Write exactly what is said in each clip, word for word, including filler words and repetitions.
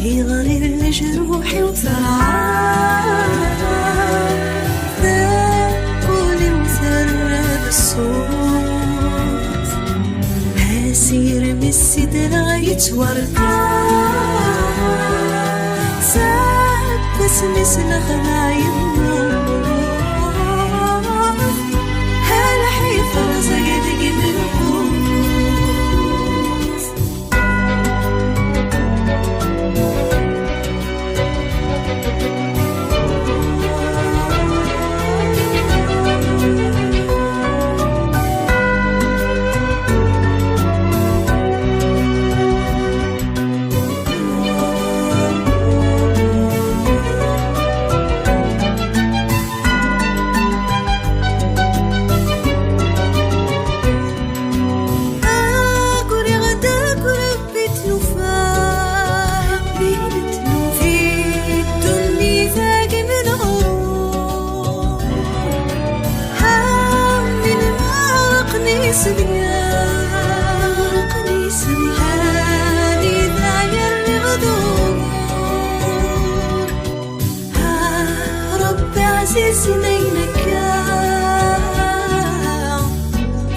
Iɣli lejruḥ-iw terɛa, taquli-w terra-d ṣṣut. Asirem i sidreɣ yettwarka, seg wasmi s lexla yemmut. Lḥif rẓag deg lqut. Aguriɣ-d akk Rebbi tlufa, Rebbi tlufa, di ddunit-agi menɣur. Amin meɣraqen isebgan, meɣraqen isebgan, anida yerriɣ d ugur. Ah, Rebbi ɛzizen ayen akka,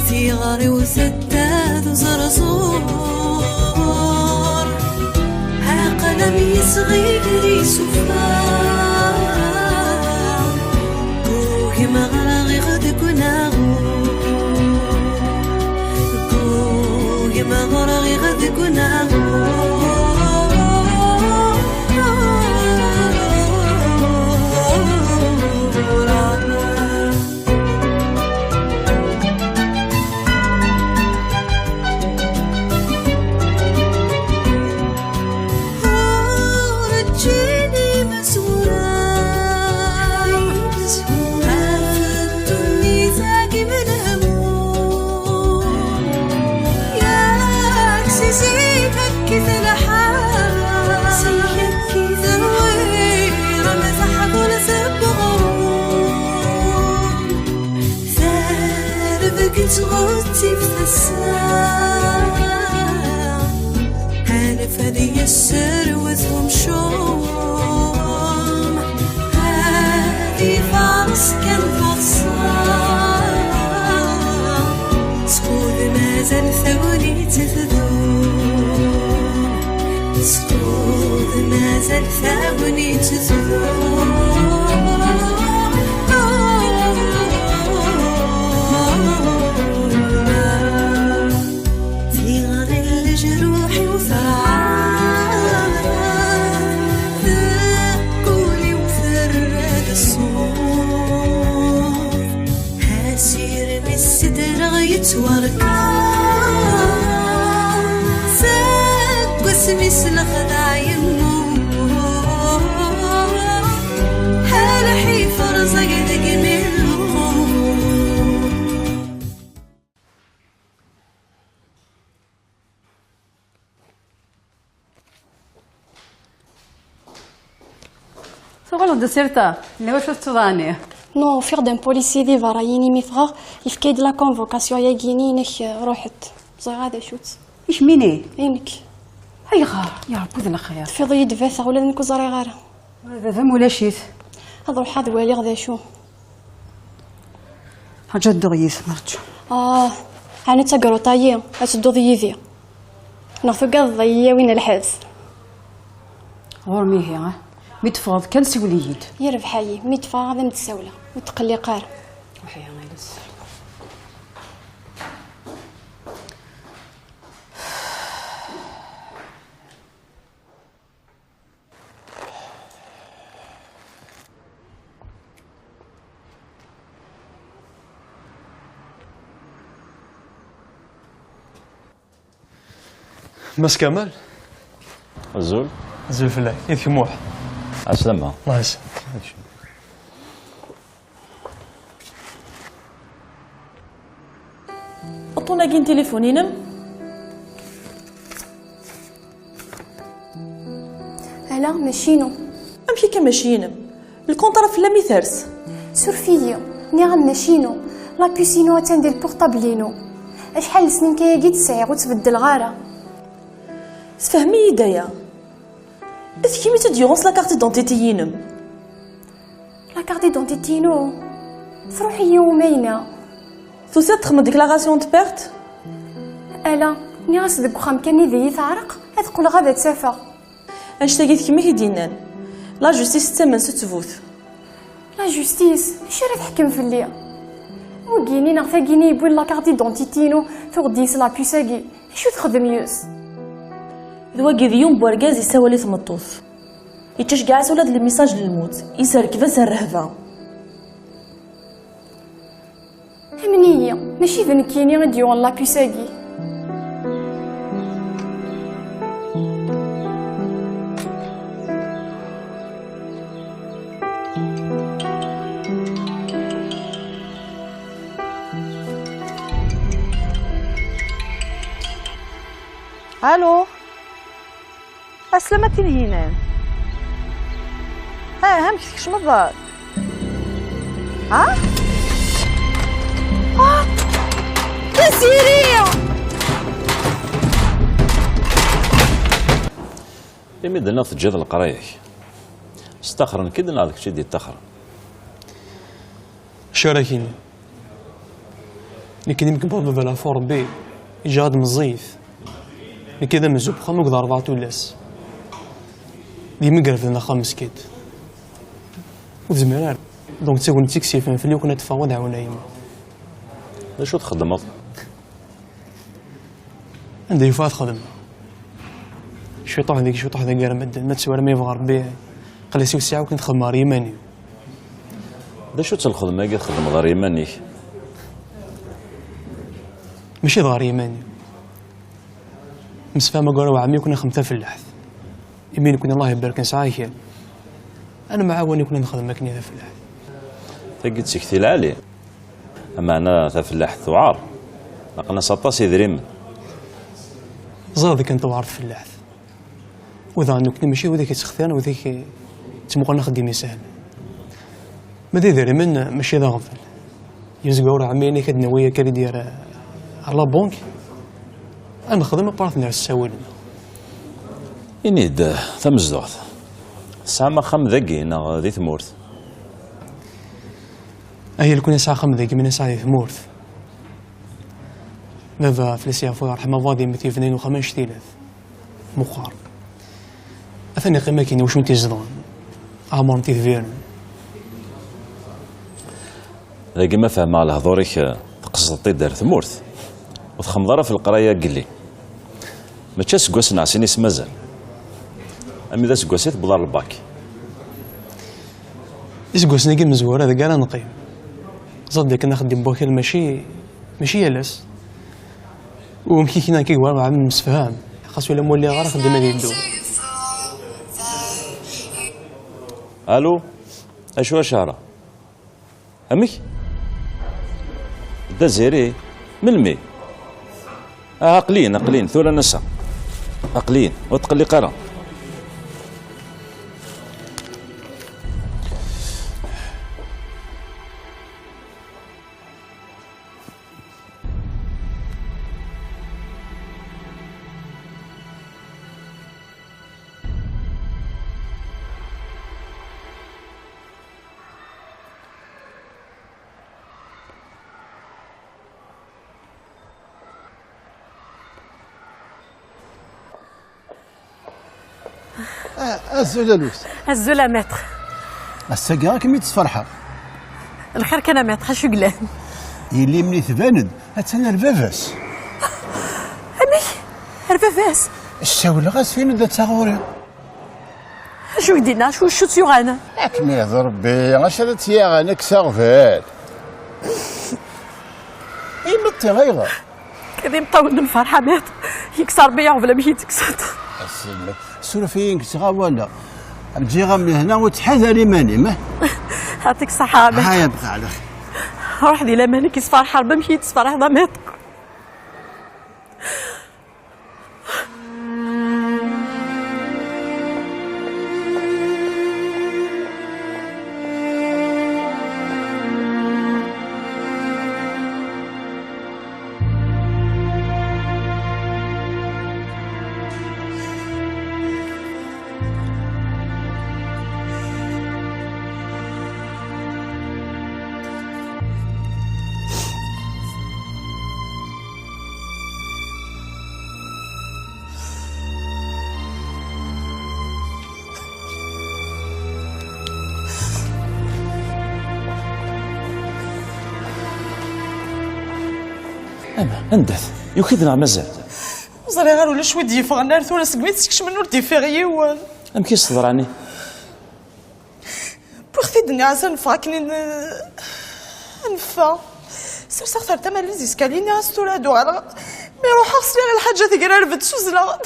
tiɣri-w tedda d uẓerẓur. Aql-am yesɣi gar isufa, ggugem ɣraɣ-iɣ deg unaɣur. Ggugem ɣraɣ-iɣ deg unaɣur. Ur ǧǧin imezwura, imezwura, ɣef ddunit-agi menhmum. Yak si zik akkit lḥal, si zik akkit lḥal, terwir am teḥbult n uɣrum. Tarbeǧ ɣezzifet ass-a, anef ad yesserwet umcum, ad ifaṛes kan taḍsa. Skud mazal tagnit tdum, skud mazal tagnit tdum. Tiɣri n lejruḥ-iw terɛa, taquli-w terra-d ṣṣut. Asirem i sidreɣ yettwarka, seg wasmi s lexdeɛ yemmut. Lḥif rẓag deg-m ilqut. Tuɣaleḍ-d sirta, la wacu tettuḍ ɛni? Non, ufiɣ-d un policier di berra-yini mi ffɣeɣ, yefka-yi-d la convocation-yagi-inek, ruḥ-d. Ẓriɣ d acu-tt. I kemmini? I nekk. Ayɣer? Ya Rebbi d lxir. Teffiḍ-iyi-d bateɣ, ula d nekk ur ẓriɣ ara. Ula d baba-m ulac-it. Ad ruḥeɣ ad waliɣ d acu. Ṛju ad dduɣ yid-m, ṛju. Ah, ɛni d tagruṭ-ayi ad tedduḍ yid-i? Neɣ tugadeḍ ad iyi-yawin lḥebs? Ɣur-m ihi, ah? Mi d-teffɣeḍ kan siwel-iyi-d. Yerbeḥ-ayi, mi d-ffɣeɣ ad am-d-ssawleɣ, ur tqelliq ara. Ruḥ ihi, iles. Mass Kamal? Azul. Azul fell-ak. I tkemuḥ? Ɛeslama. Allah yesselmek. Uṭṭun-agi n tilifun-inem? Ala, mačči inu. Amek akka mačči inem? Lkunṭra fell-am i ters. Suref-iyi, nniɣ-am mačči inu. La puce-inu attan di lpurṭabl-inu. Acḥal n snin kan-agi i tt-sɛiɣ, ur tt-beddleɣ ara. Sefhem-iyi-d aya. D kemm i tt-id-yuɣen s la carte d'identité-inem? La carte d'identité-inu truḥ-iyi umayna. Tusiḍ-d texmeḍ déclaration de perte? Ala, nniɣ-as deg uxxam kan i d iyi-teɛreq, ad qqleɣ ad tt-afeɣ. Annect-agi d kemm i t-id-yennan. La justice tettamen s ttbut. La justice, acu ara teḥkem fell-i? Wigini neɣ tagini yewwin la carte d'identité-inu, tuɣ-d yis la puce-agi, acu texdem yis? D wagi d yiwen n wergaz yessawal i tmeṭṭut. Yettceggeɛ-as ula d lmisaj n lmut, yesserkeb-as rrehba. Amen-iyi, mačči d nekkini i d-yuɣen la puce-agi. Allô? Aslama Tinhinan. Ah, amek tkecmeḍ? Ha? Ah! Tiziri! Imi d-tenniḍ teǧǧiḍ leqraya-k, staxren-k-id neɣ d kečč i d-yettaxren? Acu ara k-iniɣ? Nekk d imkebber baba lafu Rebbi, iǧǧa-d meẓẓiyet. Nekk d amenzu n uxxam akked rebɛa tullas. D yimi i irefden axxam meskint. Ur tezmir ara. Donc d tagnit i yesyifen fell-i, ur ken ad ffɣeɣ ad ɛawneɣ yemma. D acu txeddmeḍ? Anda yufa ad xedmeɣ. Ciṭuḥ deg ciṭuḥ deg gar medden, ma teswar ma yebɣa Rebbi, aql-i s iwessiɛ akken xedmeɣ ɣer yiman-iw. D acu-tt lxedma-agi txeddmeḍ ɣer yiman-ik? Mačči d ɣer yiman-iw. Msefham agar uɛmi akken nexdem tafellaḥt. Imi nekkni Allah ibarek nesɛa akal. Ad nemɛawan akken ad nexdem akken i tafellaḥt. Tagi d tikti lɛali. Ameɛna tafellaḥt tuɛer. Laqen-as aṭas idrimen. Ẓriɣ d akken tuɛer tfellaḥt. U daɣen nekkni mačči d widak yettxtiren, widak yettmuqlen axeddim isehlen. Ma d idrimen, mačči d aɣbel. Yezga ur ɛmiyen ak ad d-nawi akka ad d-yerr ɣer la banque. Ad nexdem apart n ssawalen. Ini-d, tamezduɣt, tesɛam axxam dagi neɣ di tmurt? Aya lkun yesɛa axxam dagi, mi nesɛa di tmurt. Baba fell-as yeɛfu yerḥem, abaḍ yemmet yebnan uxxam annect-ilat. Meqqer. Atan iqqim akkin, wacum t-izedɣen? Ɛemren-t itbiren. Dagi ma fehmeɣ lehdur-ik, teqsdeḍ-t-id ar tmurt. Ur txemmeḍ ara f leqraya n yelli. Mačči aseggas n ɛsin i s-mazal. Ami d aseggas i tewweḍ ar lbak. Iseggasen-agi mezwura deg ara neqqim. Ẓad akken axeddim n wakal mačči, mačči yal ass. U amek i k-nnan kik war ɛam nemsefham. Xas ula ma ur lliɣ ara axeddim ad yeddu. Alu? Acu a Cahra? Amek? Dda Ziri? Melmi? Ah, aql-in, aql-in, tura nasa. Aql-in, ur tqelliq ara. Ah, azul a Lus. Azul a maître. Ass-agi ad kem-id-sferḥeɣ. Lxir kan a maître, acu yellan? Yelli-m-nni tban-d, attan ar baba-s. Amek? Ar baba-s? Ssawleɣ-as, tin-d ad taɣuri. Acu i k-d-yenna? Acu, acu tt-yuɣen? Ad kem-iɛḍ Rebbi, acu ara tt-yaɣen, ad k-saɣbal. Imeṭṭi, ayɣer? Kad imeṭṭawen n lferḥ a maître, yekkes Rebbi aɣbel amek i tt-kkseḍ. Aselmed, suref-iyi nekk ttɣawaleɣ. Ǧǧiɣ-am lehna u ttḥadar iman-im, eh? Yeɛṭik ṣṣeḥḥa a maître. Aya bɣa ɛla xir. Ruḥ di laman-ik, yesferḥ Rebbi amek i yi-tesferḥeḍ a maître. Anda-t? Yuki-d neɣ mazal? Ur ẓriɣ ara, ulac wi d-yeffɣen ar tura, segmi tt-skecmen ur d-yeffiɣ yiwen. Amek i s-teḍra-nni? Wwiɣ-t-id, nniɣ-as ad neffeɣ akken i n-, ad neffeɣ. Serseɣ-t ar tama n les escaliers, nniɣ-as tura ad uɣaleɣ. Mi ruḥeɣ, sliɣ i lḥaǧa tegrarbed, suzzleɣ-d.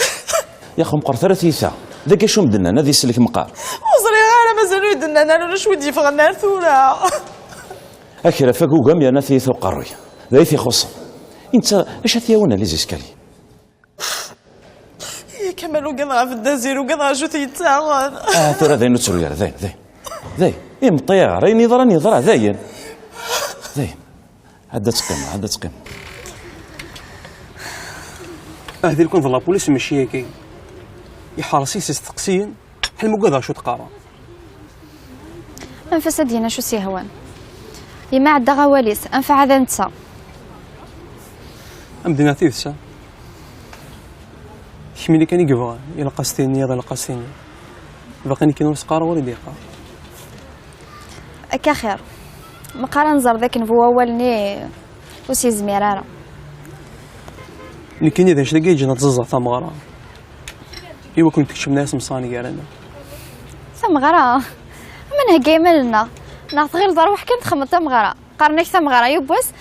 Yaxu meqqret ara tiyita. Dagi acu m-d-nnan, ad isellek meqqar? Ur ẓriɣ ara, mazal ur d-nnan ara, ulac wi d-yeffɣen ar tura. Akraf agugam yerna tiyita uqerruy. D ay t-ixuṣṣen. Inta, acu ad t-yawin ar les escaliers? Ay, Kamal, ugadeɣ ɣef Dda Ziri, ugadeɣ acu t-yettaɣen. Ah, tura dayen ur ttru ara, dayen, dayen. Dayen, imeṭṭi aɣer, ayen yeḍran yeḍra, dayen. Dayen. Ad d-teqqimeḍ, ad d-teqqimeḍ. Ah, di lkun d la police mačči akka. Iḥreṣ-it s isteqsiyen, ḥal ma ugadeɣ acu d-qqareɣ. Anef-as ad d-yini acu s-yehwan. Yemma ɛeddaɣ awal-is, anef-aɣ ad netta. Am d-iniɣ tidet, a? Kemmini kan i yebɣan, ilaq-as tiniḍ, ilaq-as tiniḍ. Baqi nekkin ur s-qqareɣ, ur i d-yeqqar. Akka xir. Meqqar ad nẓer d akken bu wawal-nni ur s-yezmir ara. Nekkini d acu dagi yeǧǧan ad tẓeẓẓeɣ tameɣra. Iwakken ur d-keččmen ara semsaɣen gar-aneɣ. Tameɣra? Ma nhegga iman-nneɣ. Neɣ tɣileḍ rwaḥ kan txedmeḍ tameɣra. Qqaren-ak tameɣra yiwwas,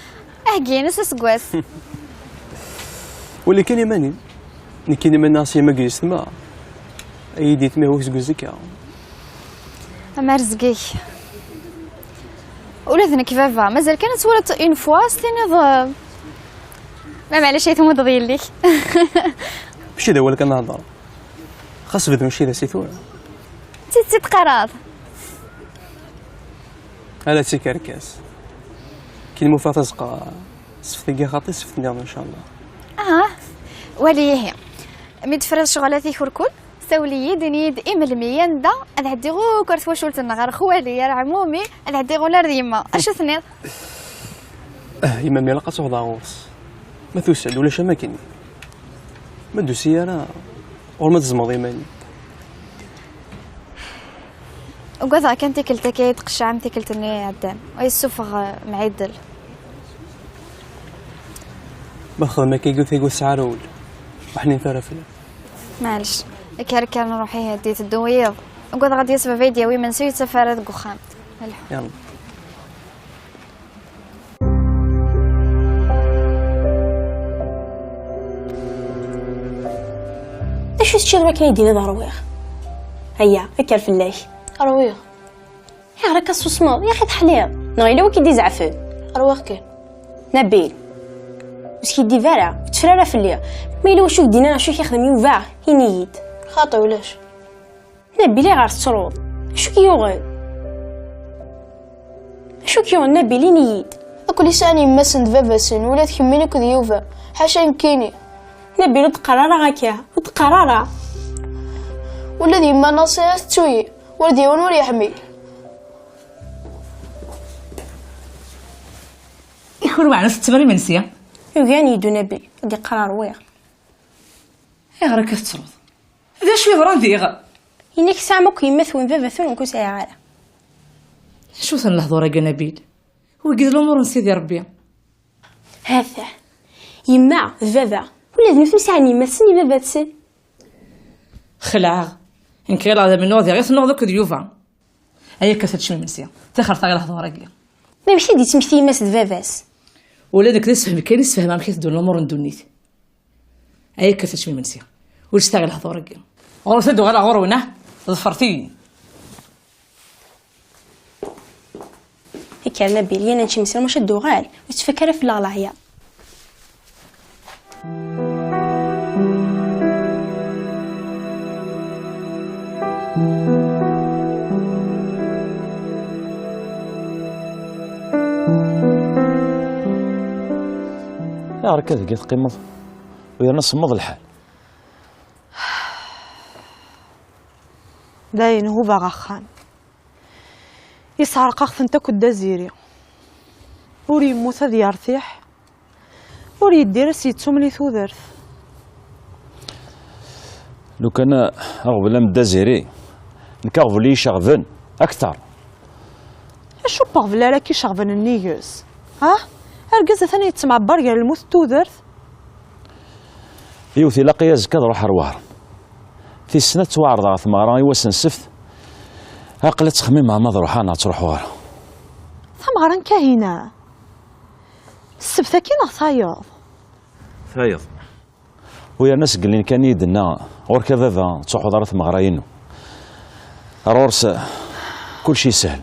aheggi-ines aseggas. Wali kan iman-im. Nekkini ma nniɣ s yemma deg yessetma, ad iyi-d-yetmihwi seg uzekka. Am rrezg-ik. Ula d nekk baba, mazal kan ad twaliḍ une fois, s tiniḍ, euh, ma maɛlic ay tmudeḍ yelli-k. Mačči d awal kan ad hedreɣ. Xas bdu mačči d asi tura. D tidet i d-teqqareḍ? Ala d tikerkas. Kin mufa tazeqqa, sefti-gi xaṭi, sefti nniḍen, incallah. Ah, wali ihi. Mi d-tefriḍ ccɣel-a tikurkul, sawel-iyi-d, ini-yi-d i melmi, anda, ad ɛeddiɣ akk ar twacult-nneɣ, ar xwali, ar ɛmumi, ad ɛeddiɣ ula ar d yemma. Acu tenniḍ? Ah, yemma-m ilaq ad tuɣeḍ ɣur-s. Ma tusa-d, ulac am akken. Ma d-tusi ara, ɣur-m ad tzemḍ iman-im. Ugadeɣ kan tikkelt akka i d-qeccɛen tikkelt-nni iɛeddan, u yessufeɣ, eh, mɛidel. Ma texdem akka i yut, i yut sɛar ul, ur ḥnin ara fell-am. Maɛlec, akka ara kan nruḥ, ihi ad d-iteddu wiyiḍ. Ugadeɣ ad d-yas baba ad d-yawi imensi, ur yettaf ara deg uxxam. Lḥu. Yalla. D acu teččiḍ wakken ay d-tiniḍ ṛwiɣ? Aya, kker fell-ak. Ṛwiɣ. Ayɣer akka tessusmeḍ? Yaxi teḥliḍ. Neɣ yella win i k-id-izeɛfen? Ṛwiɣ kan. Nabil, ur skiddib ara, ur tteffer ara fell-i. Ma yella wacu i k-d-yennan acu i k-ixdem Yuba, ini-yi-d. Xaṭi, ulac. Nabil, ayɣer tettruḍ? Acu k-yuɣen? Acu k-yuɣen, Nabil, ini-yi-d? Akk i sɛan yemma-tsen d baba-tsen, ula d kemmini akked Yuba, ḥaca nekkini. Nabil, ur d-qqar ara akka, ur d-qqar ara. Ula d yemma Naṣira tettu-yi, ula d yiwen ur yeḥmil. Ur weɛna tettemmer imensi? Yugi ad yeddu Nabil, ad d-iqqar ṛwiɣ. Ayɣer akka tettruḍ? D acu yeḍran diɣ? Ini-k tesɛam akk yemma-twen d baba-twen, ur ken-sɛiɣ ara. Acu-ten lehdur-agi a Nabil? Wigi d lumuṛ n Sidi Ṛebbi. Hata. Yemma d baba, ula d nutni sɛan yemma-tsen d baba-tsen. Xelɛeɣ. Nekk ɣileɣ d amennuɣ diɣ i tennuɣ d akked Yuba. Ay akka teččem imensi. Tixret-aɣ i lehdur-agi. Amek i d-yettmekti yemma-s d baba-s? Ula d nekk d asefhem kan i sefhmeɣ amek i teddun lumuṛ n ddunit. Ay akka teččem imensi. Ur ttaɣ i lehdur-agi. Ɣur-s ad uɣaleɣ ɣur-wen, ah? Ḍefret-iyi. Kker Nabil, yan ad nečč imensi, maca ad d-uɣal. Ur ttfak ara fell-aɣ leɛyaḍ. Ayɣer akka deg i teqqimeḍ? U yerna semmeḍ lḥal. Dayen, hubaɣ axxam. Yesɛerq-aɣ-tent akk Dda Ziri. Ur yemmut ad yertiḥ, ur yeddir ad s-yettumel i tudert. Lukan aɣbel am Dda Ziri, nekk aɣbel i yi-ceɣben akteṛ. Acu n weɣbel ara k-iceɣben nnig-s? Ha? Argaz atan yettemɛebbar gar lmut d tudert. Yiwet ilaq-iyi azekka ad ruḥ ar Wehran. Tis snat ttwaɛerḍeɣ ɣer tmeɣra i wass n ssebt. Aql-i ttxemmimeɣ ma ad ruḥeɣ neɣ ad ttruḥuɣ ara. Tameɣra n Kahina. Ssebt-agi neɣ tayeḍ? Tayeḍ. U yerna seg lin kan i yi-d-tenna: "Ɣur-k a baba, ur ttruḥuḍ ara tmeɣra-inu." Ar ɣur-s kullec yeshel.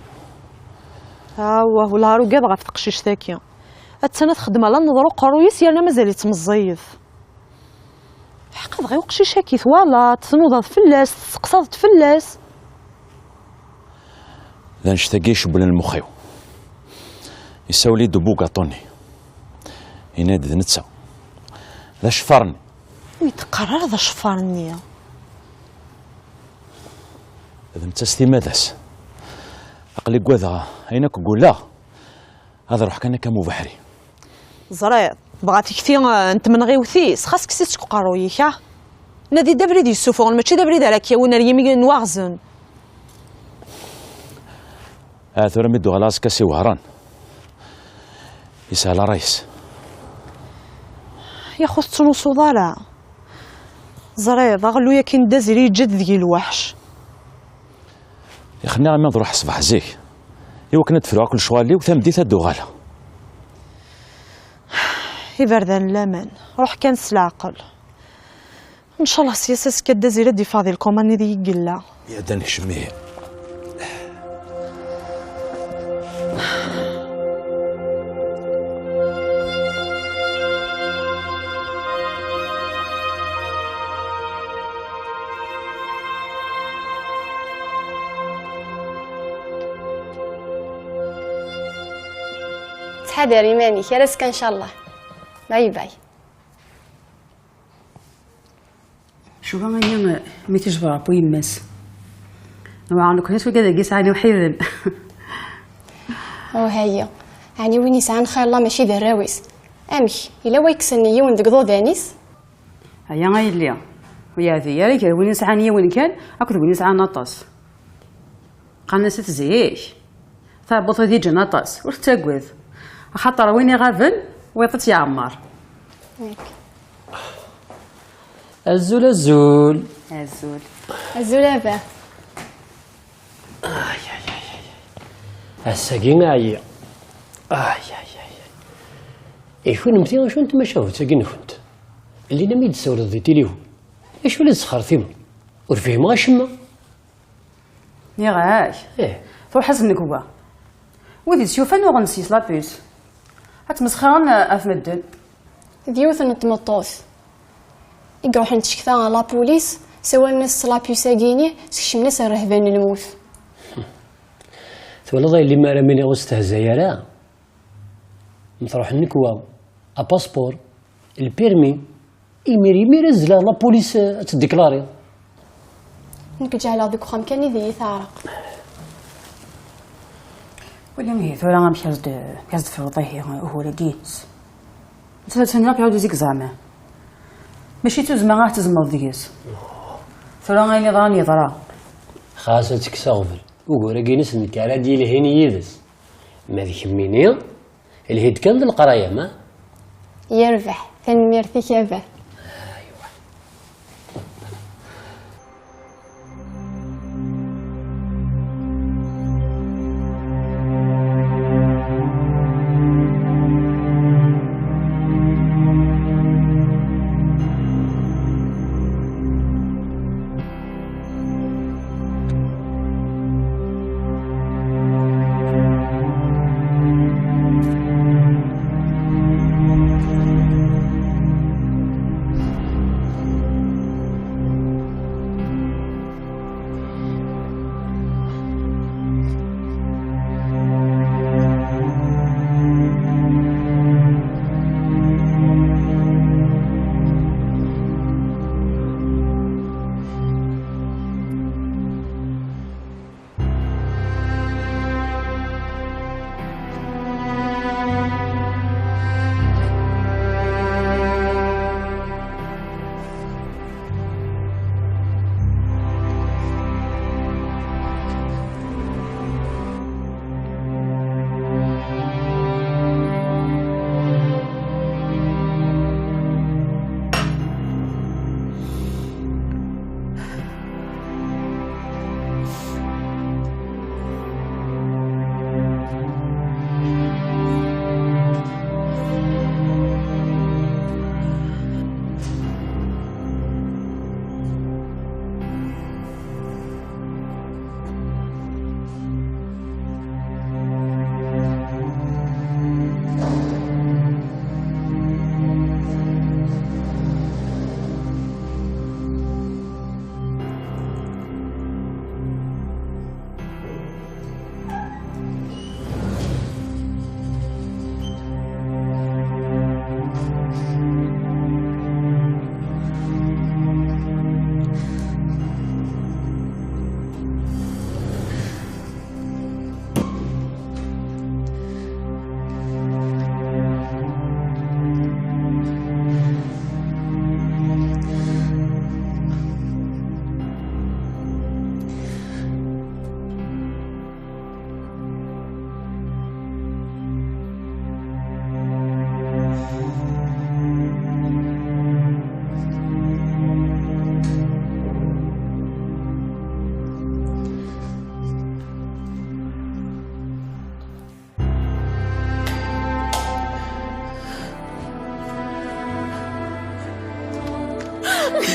Awah, wellah ar ugadeɣ ɣef teqcict-agi. Attan ad txeddem ala nneḍer uqerruy-is yerna mazal-itt meẓẓiyet. Ḥeqqa dɣi uqcic-agi twalaḍ, tnudaḍ fell-as, testeqsaḍ-d fell-as. D annect-agi i cewwlen lmux-iw. Isawel-iyi-d ubugaṭu-nni. Yenna-d d netta. D aceffar-nni. Ur yi-d-qqar ara d aceffar-nni. D netta s timmad-as. Aql-i ggadeɣ ayen akk gulleɣ. Ad ruḥ kan akka am ubeḥri. Ẓriɣ, tebɣa tikti, eh, n tmenɣiwt-is, xas kkes-itt seg uqerruy-ik, ah. Nadi-d abrid yessufuɣen, mačči d abrid ara k-yawin ar yimi n waɣzen. Ah, tura mi d-uɣaleɣ azekka si Wehran. Yeshel ṛṛay-is. Yaxu tettnusuḍ ara. Ẓriɣ, aɣelluy-agi n Dazir yeǧǧa-d deg-i lweḥc. Ixenniɣ imi ad ruḥeɣ ṣṣbeḥ zik, i wakken ad d-fruɣ akk lecɣal-iw, tameddit ad d-uɣaleɣ. Iberdan n laman, ruḥ kan s leɛqel. Ncallah s yas azekka Dda Zira ad d-iffeɣ di lkuman-nni deg i yella. Ya da nekcem ihi. Ttḥadar iman-ik, ar azekka ncallah. Bye bye. Cuba aya mi tejber ɣef yemma-s. Nweɛṛ nekkni s wigad-agi sɛan iwḥiden. Oh, haya. Ɛni win yesɛan xir Allah mačči d arraw-is? Amek? Yella wa yekksen yiwen deg iḍudan-is? Aya a yelli. Ur yeɛdi ara gar win yesɛan yiwen kan akked win yesɛan aṭas. Qqaren-as at zik, taɛebbuḍt ad yeǧǧan aṭas, ur tettagad. Axaṭer win iɣaben, wiṭ ad tt-yeɛmer. Azul, azul. Azul. Azul a baba. Ay, ay, ay, ay. Ass-agi ɛyiɣ. Ay, ay, ay, ay. I kunemti, acu n tmacahut-agi-nkent? Llinna mi d-tessawleḍ di tilifu, acu la tesxertimeḍ? Ur fhimeɣ acemma. Nniɣ-ak. Ih. Truḥ-as nnekwa. Wid i s-yufan uɣen-s yis la puce. Ad tmesxiren ɣef medden. D yiwet n tmeṭṭut i iruḥen tcekta ɣer la police, sawalen-as s la puce-agi-ni, skecmen-as rrehba n lmut. Twalaḍ a yelli mi ara m-iniɣ ur stehzay ara? Mi truḥ nnekwa, apaspuṛ, lpirmi, imir imir ad zleɣ la police, eh, ad tt-ddeklarɣ. Nekk ǧeɛleɣ deg uxxam kan i d iyi-teɛreq. Wali ihi tura amek ad d-, amek ad d-tefruḍ ihi ugur-agi-ines. Netta ad tiniḍ akk iɛudu zik zeɛma. Mačči d tuzzma ara tzemreḍ deg-s. Tura ayen yeḍran yeḍra. Xas ad tekkes aɣbel. Ugur-agi-ines nekk ara d-yelhin yid-s. Ma d kemmini, lhi-d kan d leqraya, ma? Yerbeḥ, tanemmirt-ik a baba.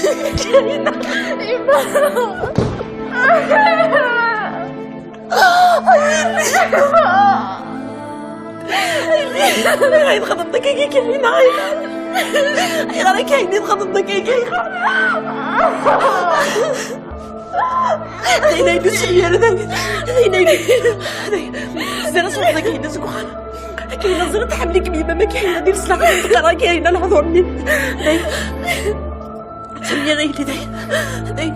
Yemma. Ayɣer i txedmeḍ akka i Kahina? Ayɣer akka i txedmeḍ akka i Kahina? Dayen ay d-issemyar, dayen. Dayen ay d-, dayen. Zira sweḥd Kahina seg uxxam. Kahina ẓriɣ tḥemmel-ikem yemma, ma Kahina di leslaḥ teqqar Kahina lehdur-nni. Dayen. Ttwaliɣ yelli dayen. Dayen.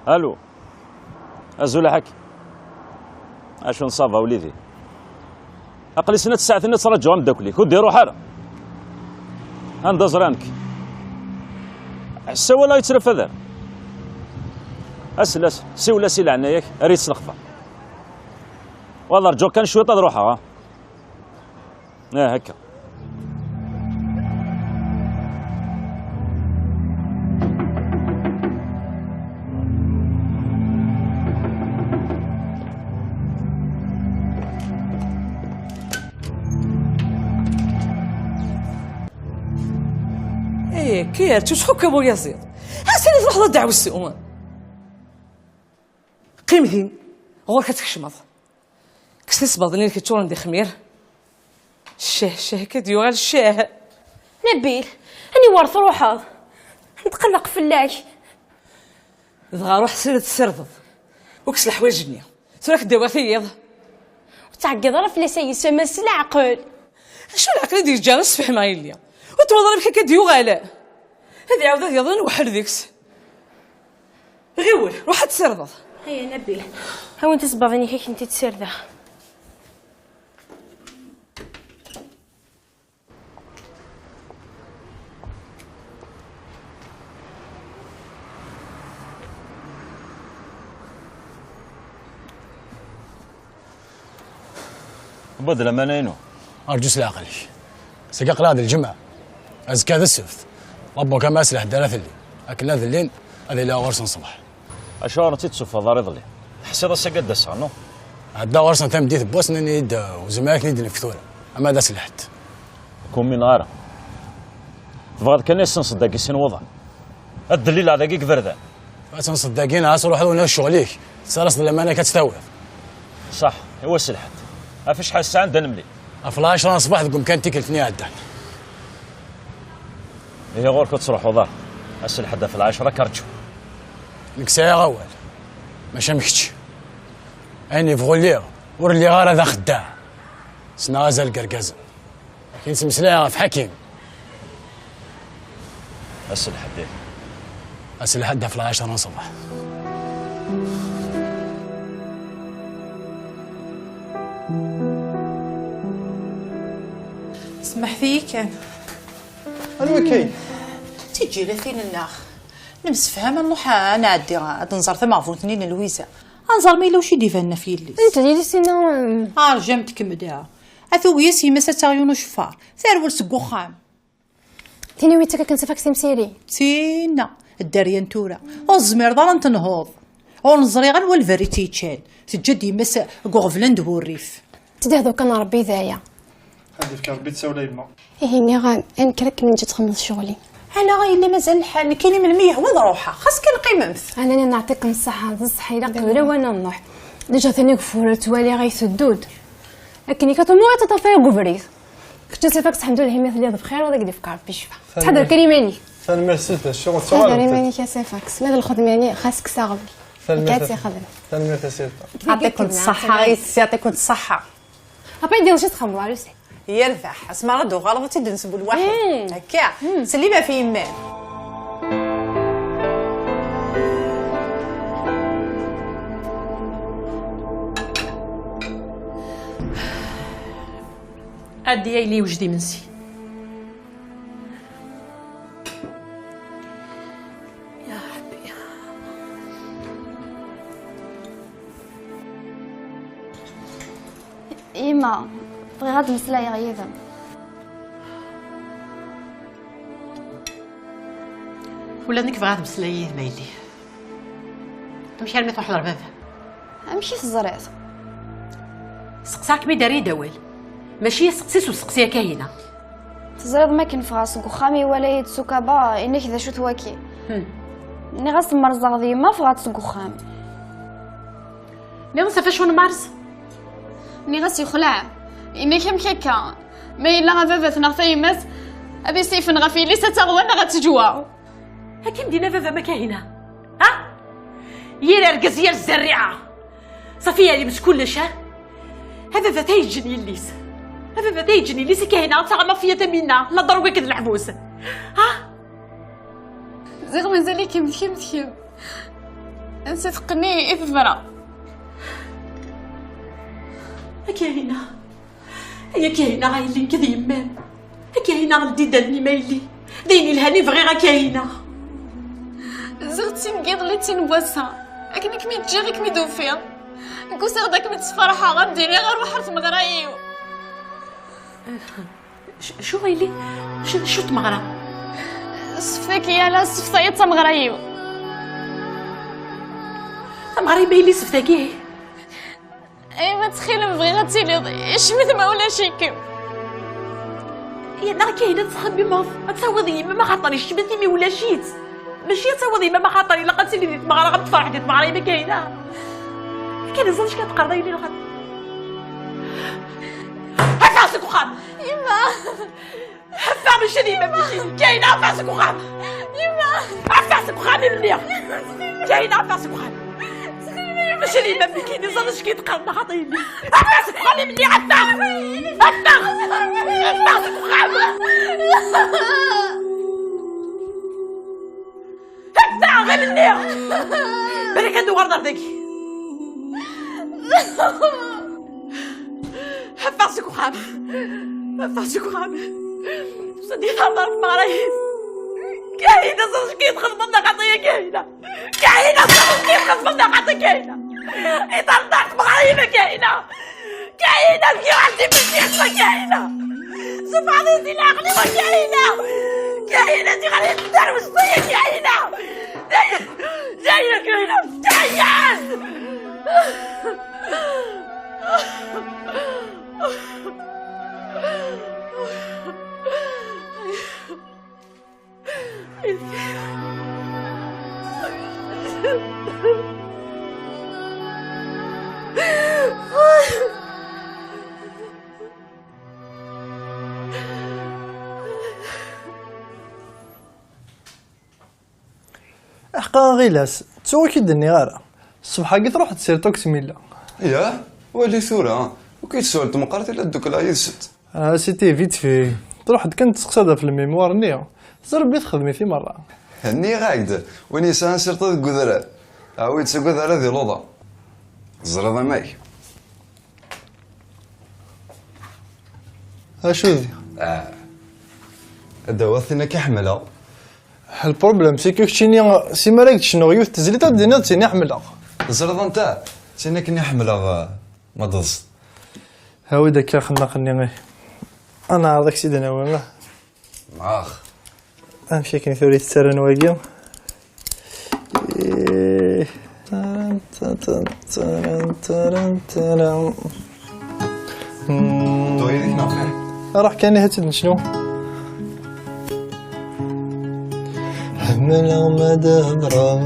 Allô. Azul a Ḥaki. Acu n ça va a wlidi? Aql-i snat ssaɛtin ad ttṛaǧuɣ ameddakel-ik, ur d-iruḥ ara. Anda ẓriɣ nekk? Ḥess awal-a yettrafad ara. Asel-as, siwel-as i leɛnaya-k, err-itt s lexbar. Wa ad ṛǧuɣ kan cwiṭ ad ruḥeɣ, ha? Ah, akka. Eh, Kir, tu txukkeḍ uyaziḍ. Ɣas ini truḥeḍ ad dɛewsu. Qqim din, ɣur-k ad tkecmeḍ. Kkes tisebbaḍin-inek yeččuren d ixmir. Ccah, ccah, akka d-yuɣal ccah. Nabil, aniwer truḥeḍ? Netqelleq fell-ak. Dɣa ruḥ sired tsirdeḍ. Kkes leḥwayeǧ-nni. Tura ad k-d-awiɣ tiyiḍ. Ur ttɛeggiḍ ara fell-as a yesama s leɛqel. Acu leɛqel i d-yeǧǧa ara sfehmeɣ yelli? Ur twalaḍ amek akka d-yuɣal? Ad iɛawed ad yaḍen weḥḥel deg-s. Ɣiwel, ruḥ ad tsirdeḍ. Aya Nabil. Awi tisebbaḍin-ik ad kent-id-sirdeɣ. Wwad lamana-inu. Arǧu s leɛqel-ik. Seg aql-aɣ d lǧemɛa. Azekka d ssebt. Labuk ama ass lḥedd ara telli. Akken ad llin, ad iliɣ ɣur-sen ṣṣbeḥ. Acuɣer ur tt-id-tufiḍ ara iḍelli? Teḥsiḍ ass-agi ad d-aseɣ, no? Ɛeddaɣ ɣur-sen tameddit n wass, nnan-iyi-d, uh, ur zmireɣ ad ken-id-nefk tura. Ama d ass lḥedd. Ur k-umineɣ ara. Tebɣiḍ kan ad sen-ṣeddagiɣ sin wuḍan. Ad d-llileɣ dagi deg iberdan. Ad sen-ṣeddagiɣ, neɣ ad truḥeḍ ula d ccɣel-ik. Tesɛiḍ lamana-k ad tt-tawiḍ. Ṣaḥ, i wass lḥedd. Ɣef acḥal ssaɛa ad nemlil? Ɣef lɛecṛa n ṣṣbeḥ deg umkan tikkelt-nni iɛeddan. Ihi ɣur-k ur tettruḥuḍ ara. Ass lḥedd ɣef lɛecṛa ad k-rǧuɣ. Nekk sɛiɣ awal, maca am kečč. Ayen yebɣu lliɣ, ur lliɣ ara d axeddaɛ. Ssneɣ azal n yergazen. Akken ttmeslayeɣ ɣef Ḥakim. Ass lḥedd. Ass lḥedd ɣef lɛecṛa n ṣṣbeḥ. Semmḥet-iyi kan. Anwa kayen? D tiǧiratin-nneɣ. Nemsefham ad nruḥ ad nɛeddi ad nẓer tameɣbunt-nni n Lwiza. Ad nẓer ma yella wacu i d-ibanen ɣef yelli-s. Anta d yelli-s-inna? Arjam tkemmel. A tugi-as yemma-s ad taɣ yiwen uceffar. Terwel seg uxxam. Tin i wi d-tekka kan s afak timsirin. Tinna, dderya n tura. Ur tezmireḍ ara ad tenhuḍ. Ur neẓri ara anwa lberri i tt-yeččan. Teǧǧa-d yemma-s deg uɣeblan d wurrif. Ttdehdu kan Rebbi d aya. Ad yefk Rebbi ttawil a yemma. Ihi nniɣ-am, a nekker akken neǧǧa ad txedmeḍ ccɣel-im. Ala a yelli, mazal lḥal, nekkini melmi yehwa ad ruḥeɣ, xas kan qqimemt. Ala, neɛṭikem ṣṣeḥḥa, d ṣṣeḥḥa, ilaq qbel awal ad nruḥ. Déjà tani ageffur ur ttwaliɣ ay teddu-d. Akken i katumuɣ ad teṭṭaf ay deg ubrid. Kečč a Sifaks, ḥemdullah imi telliḍ bxir, ad ak-d-ifk Rebbi ccfa. Ttḥadar kan iman-ik. Tanemmirt s lfes, ur ttɣalamt. Ttḥadar iman-ik a Sifaks, ma d lxedma-nni xas kkes aɣbel. Tanemmirt. Nekk ad tt-ixdem. Tanemmirt a Sifaks. Yɛṭikum ṣṣeḥḥa, yessi, yɛṭikum ṣṣeḥḥa. Après, d iɣes i txedmeḍ, a Lucie. Yerbeḥ, asma ara d-uɣaleḍ ad tt-id-nseww lwaḥid. Akka, ttsellim ɣef yemma-m. Addi a yelli, yewjed imensi. Ya Rebbi. Yemma, Bɣiɣ ad mmeslayeɣ yid-m. Ula d nekk bɣiɣ ad mmeslayeɣ yid-m a yelli. Amek armi truḥeḍ ɣer baba? Amek i teẓriḍ? Seqsaɣ-kem-id, err-iyi-d awal. Mačči aseqsi s useqsi a Kahina. Teẓriḍ, mi akken ffɣeɣ seg uxxam, iwala-yi-d s ukaba, yenna-k d acu-t waki. Hmm. Nniɣ-as merẓeɣ d yemma, ffɣeɣ-d seg uxxam. Nniɣ-as ɣef acu nmerẓ? Nniɣ-as yexleɛ. Yenna-k amek akka? Ma yella a baba-tneɣ tayemmat, ad isifen ɣef yelli-s ad taɣwa neɣ ad teǧwa. Akken d-yenna baba-m a Kahina. Ha? Yir argaz, yir zerriɛa. Safi yeɛlim s kullec, ha? A baba-t ay yeǧǧen yelli-s. A baba-t ay yeǧǧen yelli-s a Kahina, ad taɣem ɣef yat Amina, la ḍerwa akked leḥbus. Ha? Ziɣ mazal-ikem d kemm d kemm. Ansa teqqen i tebra. A Kahina. Ay a Kahina, a yelli, nekk d yemma-m. A Kahina, ldi-d allen-im a yelli. D ayen yelhan i bɣiɣ a Kahina. Ziɣ d tin n yiḍelli d tin n wass-a. Akken i kem-id-ǧǧiɣ i kem-id-ufiɣ. Nekk usiɣ-d ad kem-id-sferḥeɣ, ad d-iniɣ ruḥ ar tmeɣra-iw. Acu a yelli? Acu d tmeɣra? Seftak yal ass seftayeḍ tameɣra-iw. Tameɣra-im a yelli seftak-iyi? Ay ma ttxilem bɣiɣ ad tiliḍ, icmet ma ulac-ikem. Yenna Kahina ad tettxemmimeḍ, ad tawiḍ yemma-m axaṭer icmet imi ulac-itt. Mačči ad tawiḍ yemma-m axaṭer ilaq ad tili di tmeɣra, ad tferḥ di tmeɣra yemma Kahina. Akken iẓra acu kan teqqareḍ a yelli lxaṭer. Ffeɣ seg uxxam! Yemma! Ffeɣ mačči d yemma-m, Kahina, ffeɣ seg uxxam! Yemma! Ffeɣ seg uxxam i m-nniɣ! Kahina, ffeɣ seg uxxam! Mačči d yemma-m, Kahina, ẓer acu i d-qqaren, a xaṭi yelli! Ffeɣ seg uxxam i m-nniɣ, ffeɣ! Ffeɣ! Ffeɣ seg uxxam! Ffeɣ i m-nniɣ! Balak ad d-uɣaleḍ ar dagi! Ffeɣ seg uxxam! Ffeɣ seg uxxam! Tusa-d i tɣemmaṛ tmeɣra-is! Kahina, ẓer acu i d-txedmeḍ neɣ xaṭi a Kahina! Kahina, ẓer acu i d-txedmeḍ neɣ xaṭi a Kahina! Iṭerṭer tmeɣra-im a Kahina! Kahina, bgiɣ-as iman-is a Kahina! Sefɛeḍ-iyi si leɛqel-iw a Kahina! Kahina, ziɣ ad yi-tedderwes a Kahina! Kahina, Kahina, Kahina! Aḥeqqa a Ɣilas, ttuɣ ur k-id-nniɣ ara. Ṣṣbeḥ-agi truḥ-d sirṭuks milla. Yah, wali tura, ur k-id-ssuɣel tmeqqart ila ddukleɣ yid-sent. Ah, c'était vite fait. Truḥ-d kan testeqsa-d ɣef lmimwar-nni. Teẓriḍ Rebbi texdem-it i merra. Nniɣ-ak-d, win yesɛan sirṭa deg udrar, awi-d seg udrar ad iluḍa. Teẓriḍ amek? Acu di? Ah. Ad d-awiḍ tin akka ḥemmleɣ. Le problème, c'est que keččini, si mi ara k-d-cnuɣ yiwet tezlit, ad d-tiniḍ d tin i ḥemmleɣ. Teẓriḍ anta? Tin akken i ḥemmleɣ, ah, ma d-teẓẓ. Awi-d akka axennaq-nni, ih. Ad neɛreḍ ad k-tt-id-nawi, ah. Max. Amek akken tura i tettarran wagi? Eh, taran, taran, taran, taran, taran. Hmm. Ruḥ kan, ihi ad tt-id-necnu. Ḥemmleɣ ma d-hedreɣ,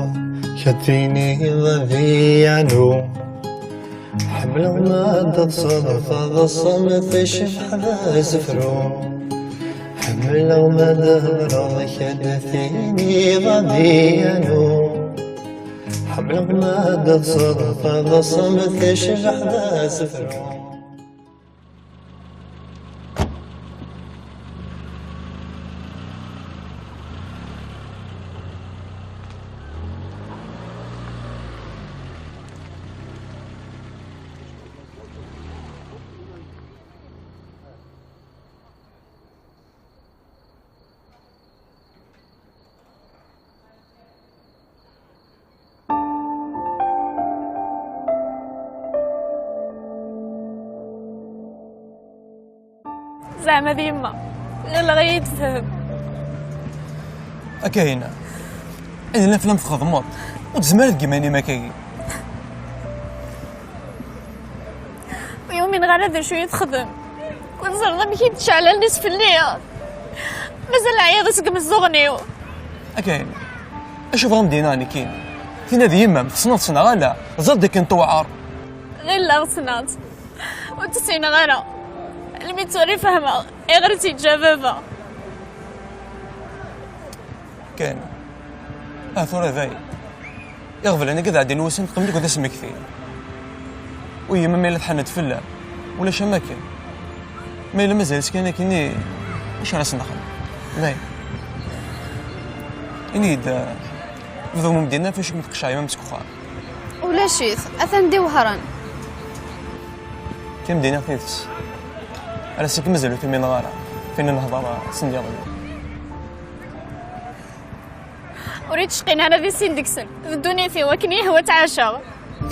ka tiniḍ ad iyi-yeɛnu. Ḥemmleɣ ma d-teṭṭseḍ taḍsa-m tecbeḥ d asefru. Ḥemmleɣ ma d-hedreɣ ka d-tiniḍ ad iyi-yeɛnu. Ḥemmleɣ ma d-teṭṭseḍ taḍsa-m tecbeḥ d asefru. Zeɛma d yemma. Ɣileɣ ad iyi-d-tefhem. Akka yina. Ayen llan fell-am txedmeḍ. Ur tezmir deg iman-im akkagi. Ur yumin ara d acu i texdem. Ur teẓriḍ amek i d-tecɛel allen-is fell-i. Mazal ɛyiɣ seg imeẓẓuɣen-iw. Akka yina. Acu bɣam dina nekkini? Tina d yemma-m, tessneḍ-tt neɣ ala? Ẓer-d akken tewɛer. Ɣileɣ ssneɣ-tt. Ur tt-ssineɣ ara. Almi d tura i fehmeɣ ayɣer i tt-yeǧǧa baba. Kan. Ah, tura dayen. Iɣeblan-agi ad ɛeddin wussan teqqim-d akked asmekti. U yemma ma yella tḥennet fell-am, ulac am akken. Ma yella mazal-itt kan akkenni, acu ara s-nexdem? Dayen. Ini-yi-d, ah, bdu umeddi-nni ɣef acu kem-tqecceɛ yemma-m seg uxxam. Ulac-it, atan d iwehṛen. Kem d-iniɣ tidet. Ar ass-a mazal ur tumineɣ ara. Tin i nehḍer ass n diɣen. Ur yettceqqin ara di sin deg-sen. D ddunit-iw, akken yehwa ttɛacaɣ.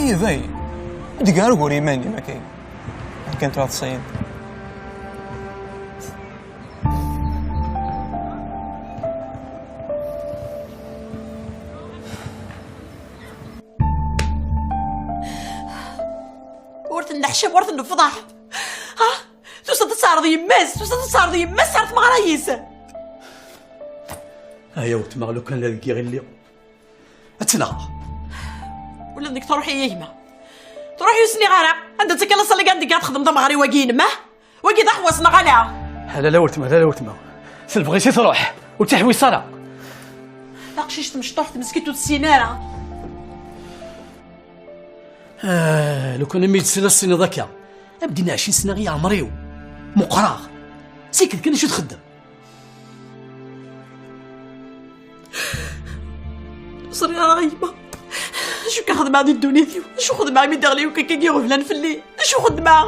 Ih, dayen. Ur d-ggar ugur i yiman-im, akka. Akken tura teṣṣiyin. Ur ten-neḥcam, ur ten-nefḍeḥ. Ha? Tusa-d ad teɛreḍ yemma-s, tusa-d ad teɛreḍ yemma-s ar tmeɣra-is. Ay awetma, lukan la deg iɣilli, ad tt-nɣeɣ. Ula d nekk truḥ-iyi gma. Truḥ ur s-nniɣ ara. Anda-tt akka la salle-agi anda i txeddmeḍ ameɣri-wagi-inem, ah? Wagi d aḥewwas neɣ ala? Ala, la weltma, la, la weltma. S lebɣi-s i truḥ, ur tt-iḥewwes ara. Taqcict mecṭuḥt meskint ur tessin ara. Ah, lukan am i d-tesliḍ, tessiniḍ akka. Am din ɛecrin sna i ɛemr-iw. Meqqreɣ. Sikked kan acu txeddem. Ur ẓriɣ ara a yemma. Acu kan xedmeɣ di ddunit-iw? Acu xedmeɣ imi d-iɣli akk akkagi iɣeblan fell-i? Acu xedmeɣ?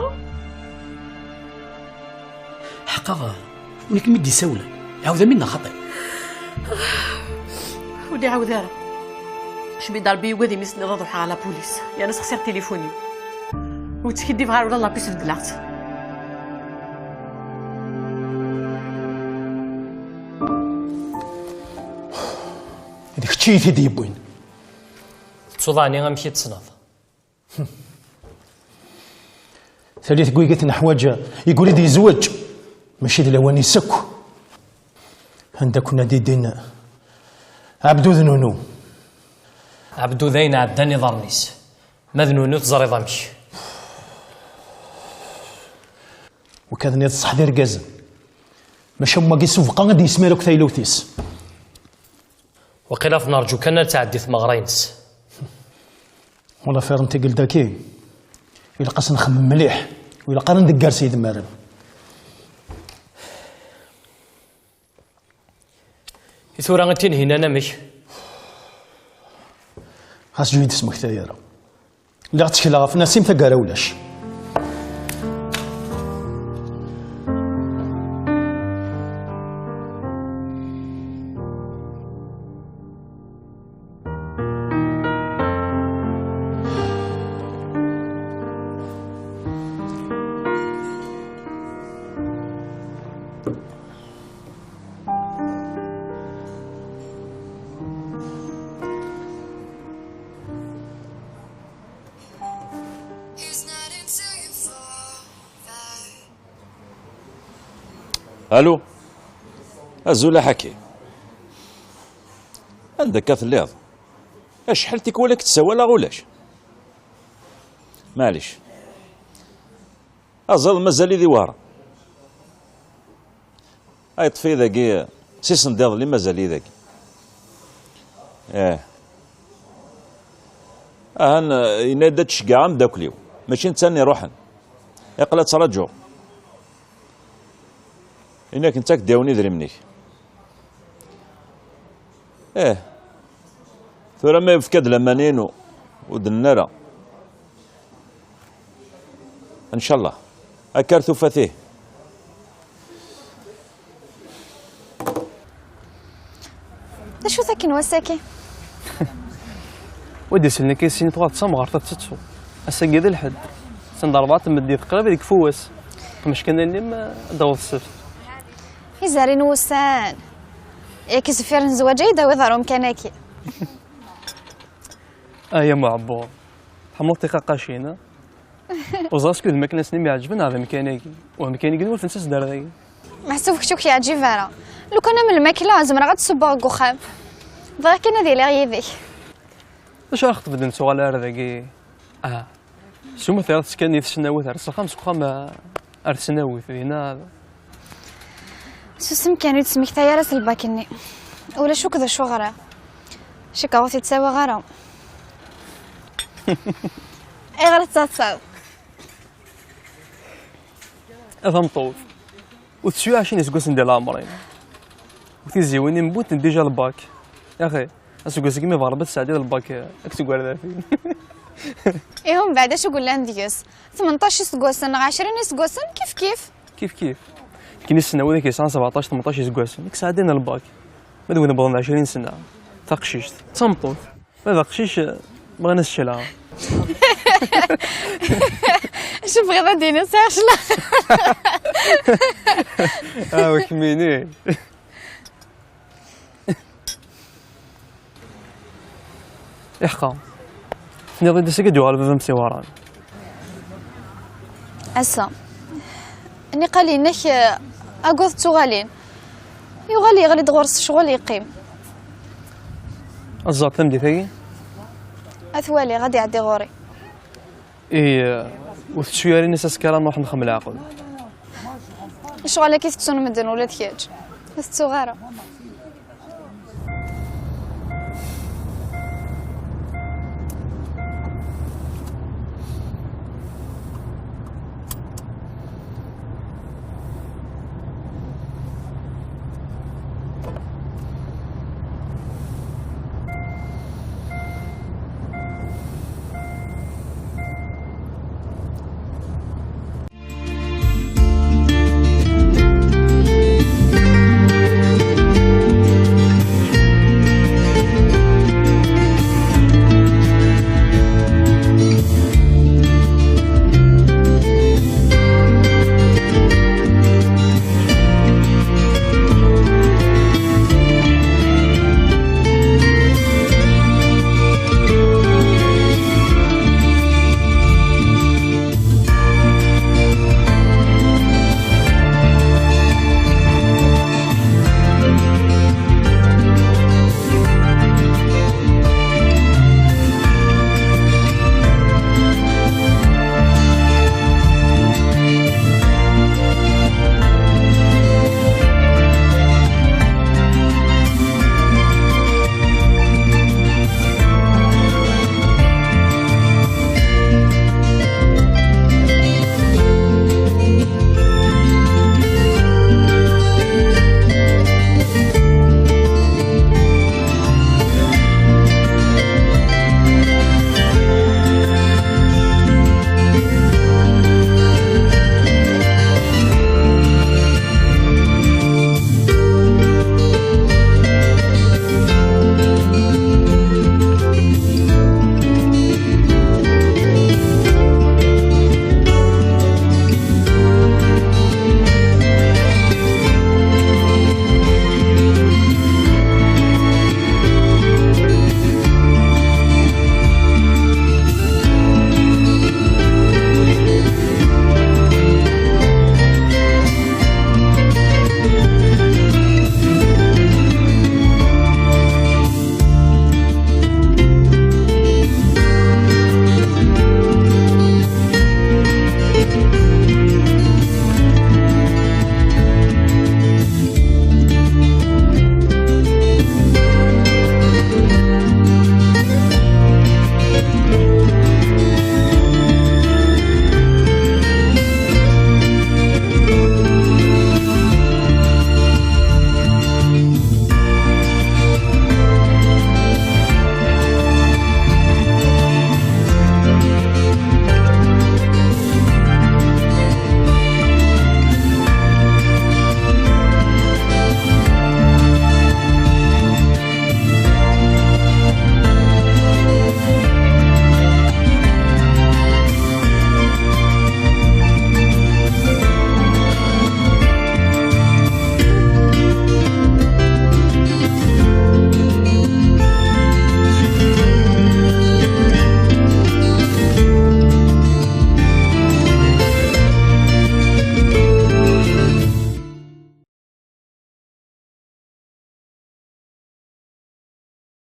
Ḥeqqa, win i kem-id-isawlen, ɛawed am inna xaṭi. Ur d-iɛawed ara. Cbi-d Rebbi yugad imi s-nniḍ ad ruḥeɣ ɣer la police, yerna sexsiɣ tilifun-iw. Ur ttkidibeɣ ara ula d la puce beddleɣ-tt. D kečč i yi-t-id-yewwin. Tettuḍ ɛni amek i tt-tessneḍ? Talit n wigat neḥwaǧ, yeggul-d yezweǧ, mačči d lawan-is akk. Anda kunna di din Ɛebdu d Nunu? Ɛebdu d ayen ɛeddan iḍarren-is. Ma d Nunu teẓriḍ amek. Wekka d-nniḍ ṣṣeḥ d irgazen. Maca am wagi s ubeqqa ad d-yesmir akk taylewt-is. Waqila ad t-nerǧu kan ad tɛeddi tmeɣra-ines. Wala affaire n tigelda-agi, ilaq ad s-nxemmem mliḥ, u ilaq ara ndegger s yidmaren. I tura a Tinhinan amek? Xas ǧu-yi-d smekta ara. Lliɣ ttekleɣ ɣef Nasim taggara ulac. Alu. Azul a Ḥaki. Anda akka telliḍ? Acḥal tikwal i k-ssawaleɣ ulac. Maɛlic. Aẓiḍ mazal-i di Wehran. Ay ṭṭef-iyi dagi, si sendiḍelli mazal-iyi dagi. Eh. Ahan, eh, yenna-d ad tceggɛeɣ ameddakel-iw. Mačči netta-nni iruḥen. Iqla ttraǧuɣ. Ini-ak netta ad k-d-yawen idrimen-ik. Eh. Tura ma yefka-d laman-inu, ur d-nenni ara. Ncallah. Akka ar tufat ih. D acu-t akken wass-agi? Wa d-isellen akka i sin tɣad d tamɣart ad tettu. Ass-agi d lḥedd. Send rebɛa tmeddit qrib deg Fewwas. Meckan alim ad d-taweḍ ssebt. Izerrin n wussan. Yak izeffir n zzwaǧ ay d-tawiḍ ɣer umkan-agi. Aya muɛebbuḍ. Tḥemmleḍ tiqaqqacin, a? Ur ẓriɣ skud d lmakla-nsen i m-iɛeǧben neɣ d amkan-agi. U amkan-agi n wulfen s asdar dagi. Meḥsub kečč ur k-yeɛǧib ara. Lukan am lmakla, zemreɣ ad d-subbeɣ deg uxxam. Bɣiɣ kan ad iliɣ yid-k. D acu ara ɣ-tbedden tuɣal ar dagi? Ah. Suma tiɣ tettekkan i tesnawit ar s axxam, seg uxxam, ah, ar tesnawit, dinna. Susem kan, ur d-smektay ara s lbak-nni. Ulac akk d acu ɣriɣ. Cikkeɣ ur t-id-ttawiɣ ara. Ayɣer ad tettaḍsaḍ? A tameṭṭut, ur tesɛi ɛecrin iseggasen di leɛmer-im. U tiziwin-im wwint-d dija lbak. Axi, aseggas-agi mi tɣelbeḍ tesɛeddiḍ lbak, eh, akked tgerdatin. Ihi mbeɛd acu yellan deg-s? Tmenṭac iseggasen neɣ ɛecrin iseggasen, kif kif. Kif kif. Nekkini ssneɣ widak yesɛan sebɛeṭṭac, tmenṭac iseggasen, i yesɛeddan lbak. Ma d win wwḍen ɛecrin sna, taqcict, d tameṭṭut. Ma d aqcic, bɣan ad ccleɣ. Acu tebɣiḍ ad d-tiniḍ, sɛiɣ cclaɣem? Ah, wa kemmini. Iḥqa. Tenniḍ-d ass-agi ad d-yuɣal baba-m si Waran. Ass-a. Niqal-inek, eh, agad d tuɣalin. Yuɣal yeɣli-d ɣur-s ccɣel, yeqqim. Ad ẓẓeɣ tameddit-agi? Ad t-waliɣ, ad iɛeddi ɣur-i. Ih, ur tettu ara ini-as askar ad nruḥ nexdem leɛqed. Lecɣal-agi tettun medden, ula d kečč. Ur tettuɣ ara.